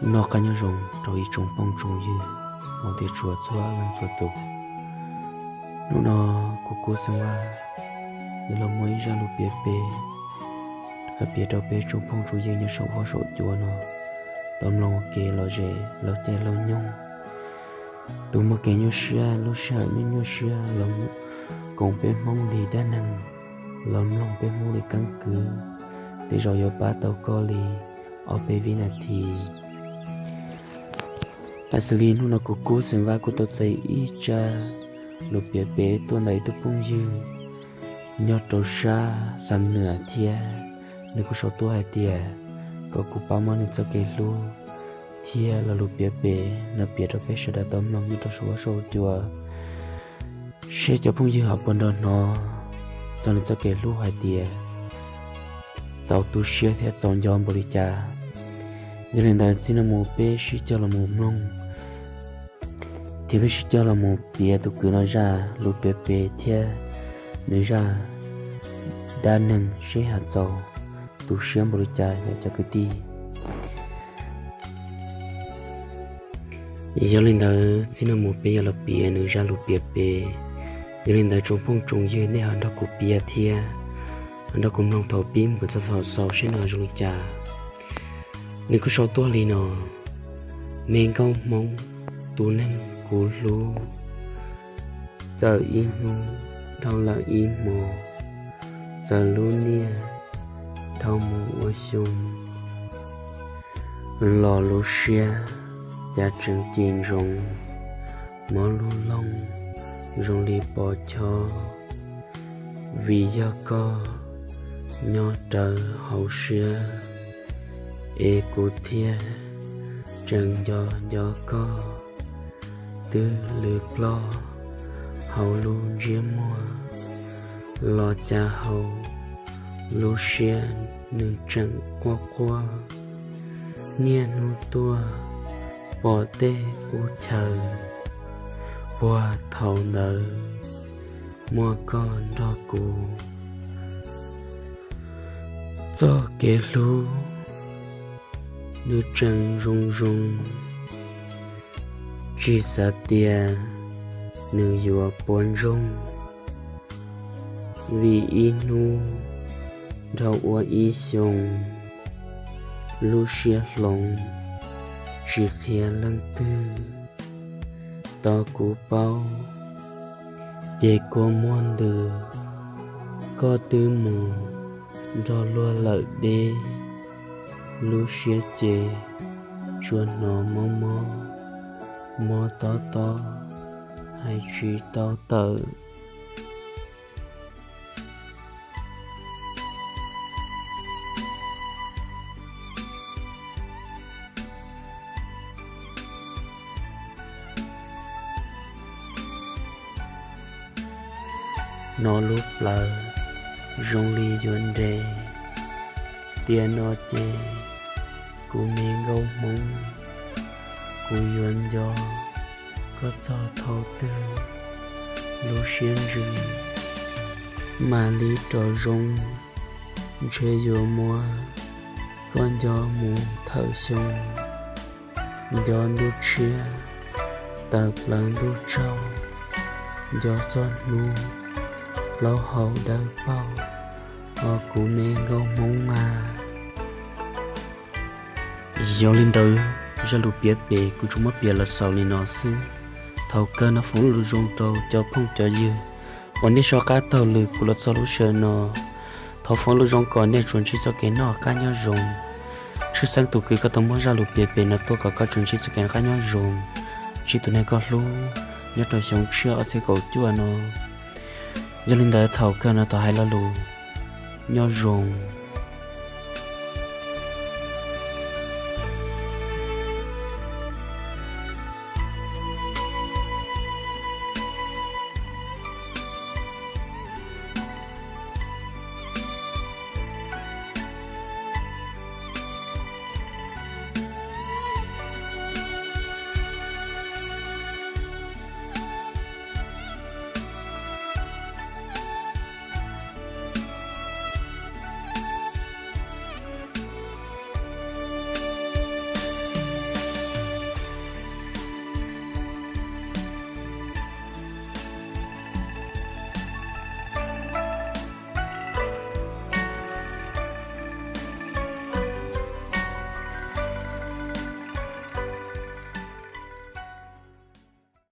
Noj qab nyob zoo rau ib tsoom phooj tsoom ywg, hmov thiab tshua txhua leej txhua tus. Hnub no kuv Kub Xeem Vaj yuav los muaj ib zaj lus piav pem, qhia piav rau peb tsoom phooj tsoom ywg nyob saum huab saum cua no tau mloog ua ke lom zem laug caij laug nyoog. Tus muaj kev nyuaj siab lub sij hawm nyuaj nyuaj siab los koom peb Hmoob li dab neeg, los mloog peb Hmoob li keeb kwm, tej zaum yuav pab tau koj li ob peb vib nas this. Xws li hnub no kuv Kub Xeem Vaj kuj tau txais ib zaj lus piav pem tuaj ntawm ib tug phooj ywg nyob rau sab Xam Nuam thiab. Nws kuj sau tuaj hais tias kom kuv pab muab nws txoj kev hlub thiab lo lus piav pem no piav rau peb sawv daws tau mloog nyob rau saum huab saum cua, seb cov phooj ywg ho puas nrog hnov txog nws txoj kev hlub hais tias txaus tu siab thiab txaus nco npaum li cas. Yog li ntawd txij no mus peb sib cog los mus mloog thiab peb sib cog los mus piav tus kwv no zaj lus piav pem thiab nws zaj dab neeg seb ho txaus tu siab npaum li cas yom cov kwv tij. Yog li ntawd txij no mus peb yuav los piav nws zaj lus piav pem. Yog li ntawd tsoom phooj tsoom ywg nej ho nrog kuv piav thiab ho nrog kuv mloog thaum pib mus kom txog thaum xaus seb nws zoo li cas. Nws kuj sau tuaj li no: Me nkauj Hmoob, tus neeg kuv hlub, txawm ib hnub dhau lawm ib hmo, txawm lub niaj dhau mus ua xyoo, los lub siab cas tseem cim ntsoov, mob lub loog zoo li pos chob. Vim yog koj nyob rawv hauv siab, es kuv thiaj tseem nco nco koj. Twb lwm ploj hauv lub ntsiab muag, los cas hauv lub siab nws tseem quaj quaj. Niaj hnub tuaj pom tej qub chaw, puag thaum ntawd muaj koj nrog kuv. Txoj kev hlub nws tseem zoo zoo, tsis xav tias nws yuav puas ntsoog. Vim ib hnub dhau ua ib xyoos, lub siab hloov tsis qhia leej twg. Tos kuv paub ces kua muag ntws, koj twb mus nrog luag lawm deb. Lub siab ces tsuas hnov mob mob, mob tob tob, hais tsis tau tawm. Hnov lub plawv zoo li yuav nres, tiam no ces kuv me nkauj Hmoob, kuv yuav nco koj txog thaum twg. Lub siab ntsws mam li rov zoo, ntshe yuav muab koj nco mus thawm xyoo. Nco ntuj tshiab, tawm plaws ntuj tsaug, nco txog hnub plaub hau dawb paug, os kuv me nkauj Hmoob mas. Yog li ntawd, zaj lus piav pem kuv tsuas muab piav los xaus li no xwb. Thaum kawg no foom lus zoo rau cov phooj cov ywg uas nej soj qab taug lwm kuv los txog lub sij hawm no. Thov foom lus zoo kom nej tsuas ntsib txoj kev noj qab nyob zoo. Tshwj xeeb tus kwv koj tau muab zaj lus piav pem no tuaj kom koj tsuas ntsib txoj kev noj qab nyob zoo, ntsib tus neeg koj hlub nyob rau xyoo tshiab ob txhiab kaum cuaj no. Yog li ntawd thaum kawg no thov hais lo lus nyob zoo.